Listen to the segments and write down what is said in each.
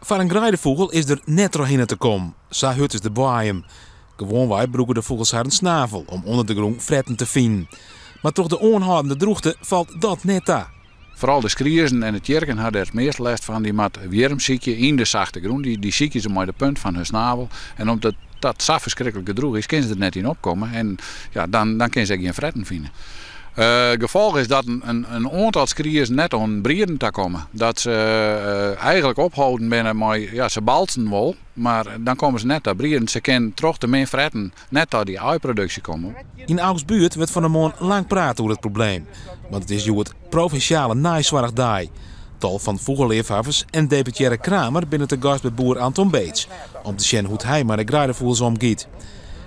Foar in greidefûgel is der net trochhinne te kommen, sa hurd is de boaiem. Gewoanwei brûke de fûgels harren snavel om ûnder de grûn fretten te finen. Mar troch de oanhâldende drûchte falt dat net ta. Foaral de skriezen en de tjirken ha dêr it meast lêst fan. Dy moatte wjirm sykje yn de sachte grûn. Dy sykje se mei de punt fan hun snavel. En omdat dat sa ferskriklik drûch is, kinne se der net yn opkomme. En ja, dan kinne se ek gjin fretten fine. It gefolch is dat in oantal skriezen net oan brieden ta komme. Dat se eigenlik opholden binne mei, ja, se baltsen wol, mar dan komme se net ta brieden. Se kinne troch te min fretten net ta dy aaiproduksje komme. Yn Augsbuert wurdt fan 'e moarn lang praat oer it probleem, want it is hjoed provinsjale neisoarchdei. Tal fan fûgelleafhawwers en deputearre Kramer binne te gast by boer Anton Beets om te sjen hoe't hy mei de greidefûgels omgiet.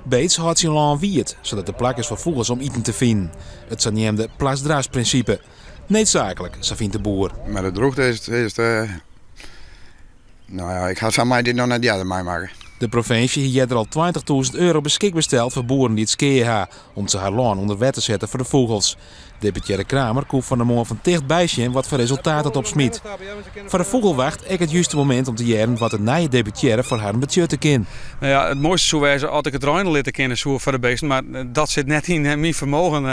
Beets hâldt syn lân wiet, sadat der plak is foar fûgels om iten te finen. It saneamde plasdrasprinsipe. Needsaaklik, sa fynt de boer. Mar de drûchte is, is nou ja, ik ha sa mei dit noch net earder meimakke. De provinsje hie earder al 20.000 euro beskikber steld foar boeren dy't skea ha, om't se har lân ûnder wetter sette foar de fûgels. Deputearre Kramer koe fan 'e moarn fan tichtby sjen wat foar resultaat dat opsmyt. Foar de fûgelwacht ek it juste momint om te hearren wat de nije deputearre foar harren betsjutte kin. Nou ja, it moaiste soe wêze as ik it reine litte kinne soe foar de beesten, mar dat sit net yn myn fermogen,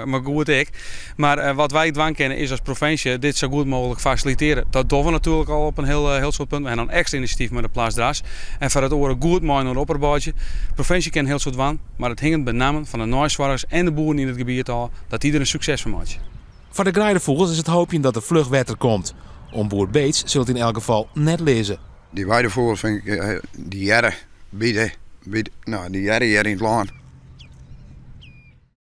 mar goed ek. Mar wat wy dwaan kinne is as provinsje dit sa goed mooglik fasilitearje. Dat dogge we natuerlik al op in hiel soad punten. We ha dan ekstra inisjatyf mei de plasdras en foar it oare goed mei-inoar oparbeidzje. De provinsje kin in hiel soad dwaan, mar it hinget benammen fan de neisoargers en de boeren yn it gebiet ôf dat dy der in sukses fan meitsje. Foar de greidefûgels is it hoopjen dat der fluch wetter komt. Oan boer Beets sil it yn elk gefal net lizze. Dy weidefûgels fyn ik, dy hearre by de, by de, no, dy hearre hjir yn it lân.